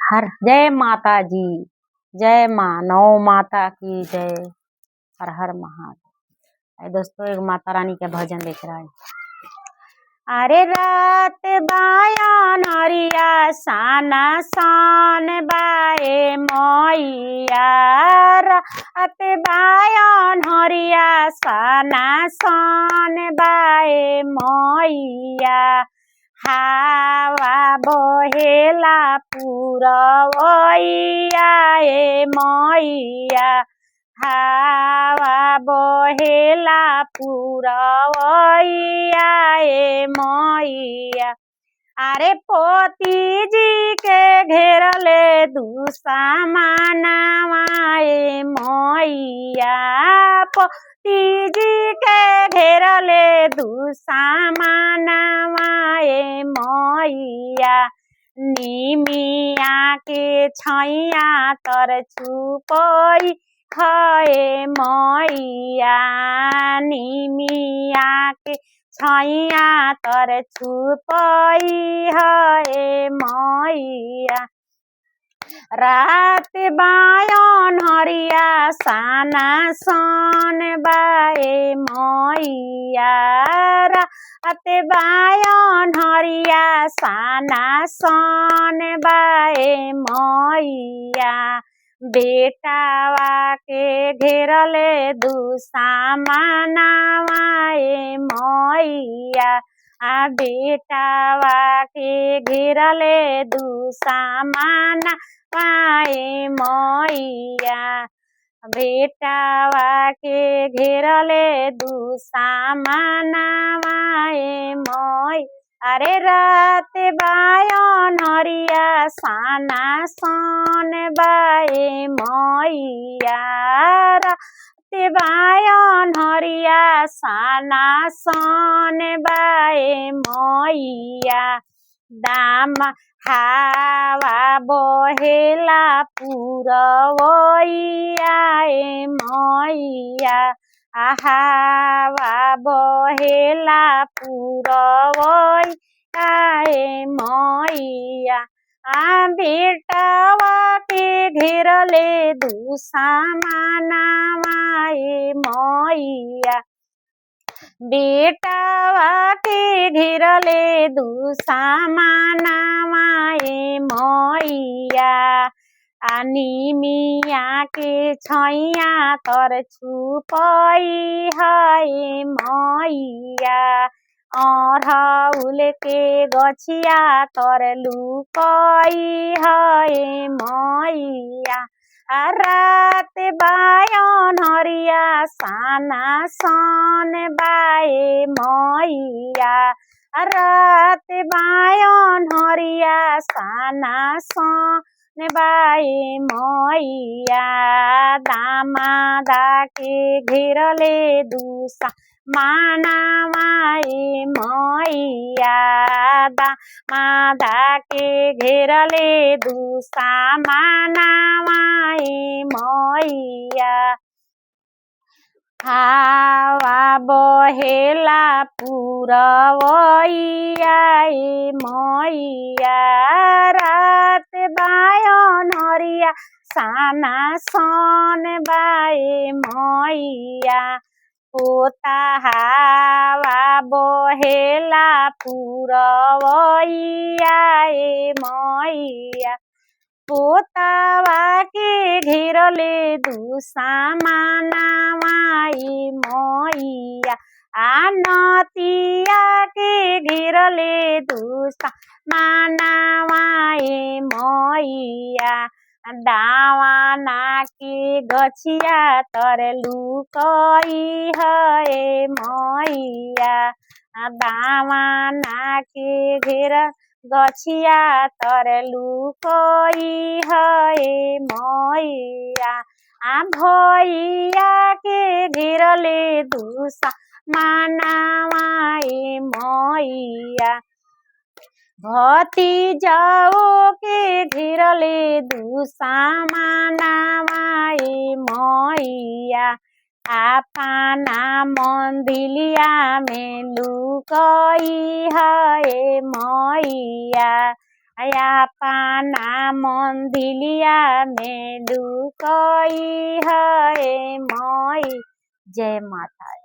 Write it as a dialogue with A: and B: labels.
A: हर जय माता जी, जय माँ नौ माता की जय, हर हर महादेव। दोस्तों, एक माता रानी के भजन देख रहा है। अरे रात बाया नरिया साना सान बाए मैया, रात बाया नरिया साना सान बाए मैया। हावा बहेला पुरवैया ए मैया, हावा बहेला पुरवैया ए मैया। अरे पोती जी के घेरले दुसामानवा ए मैया, पोती जी के घेरले दुसामानवा ए मैया। निमिया के छैया तर छुपई हए मैया, निमिया के छैया तर छुपई हए मैया। रात बायन हरिया साना सन बाए मैया, रात बायन हरिया साना सन बाए मैया। बेटावा के घेरले दुसामानवा ए मैया, आ बेटावा के घेरले दुसामानवा ए मैया। बेटावा के घेरले दुसामानवा ए मै। अरे रात बायन हरिया साना सन बाए मैया, रात बायन हरिया साना सन बाए मैया। दाम हावा बहेला पुरवैया ए मैया, हावा बहेला पुरवैया ए मैया। आ बेटावा के घेरले दुसामानवा ए मैया, बेटावा के घेरले दुसामानवा ए मैया। आ निमिया के छैया तर छुपई है मैया, अढ़ौल के गछिया तर लुकई है मैया। आ रात बायन हरिया साना सन बाए मैया, रात बायन हरिया साना सन बाए मैया। दामादा के घेरले दुसा मानवा ए मैया, दामादा के घेरले दुसामानवा ए मैया। हावा बहेला पुरवैया ए मैया, रात बायन हरिया साना सन बाए मैया। पोता हावा बहेला पुरवैया ए मैया, पोतावा के घेरले दुसामानवा ए मैया। आ नतिया के घेरले दुसामानवा ए मैया। दावाना के गछिया तर लुकई है मैया, दावाना के घेर गछिया तर लुकई है मैया। आ भैया के घेरले दुसामानवा ए मैया, भतिजाओ के घेरले दुसामानवा ए मैया। अपना मंदिलिया में लुकई है मैया। अपना मंदिलिया में लुकई है मई। जय माता।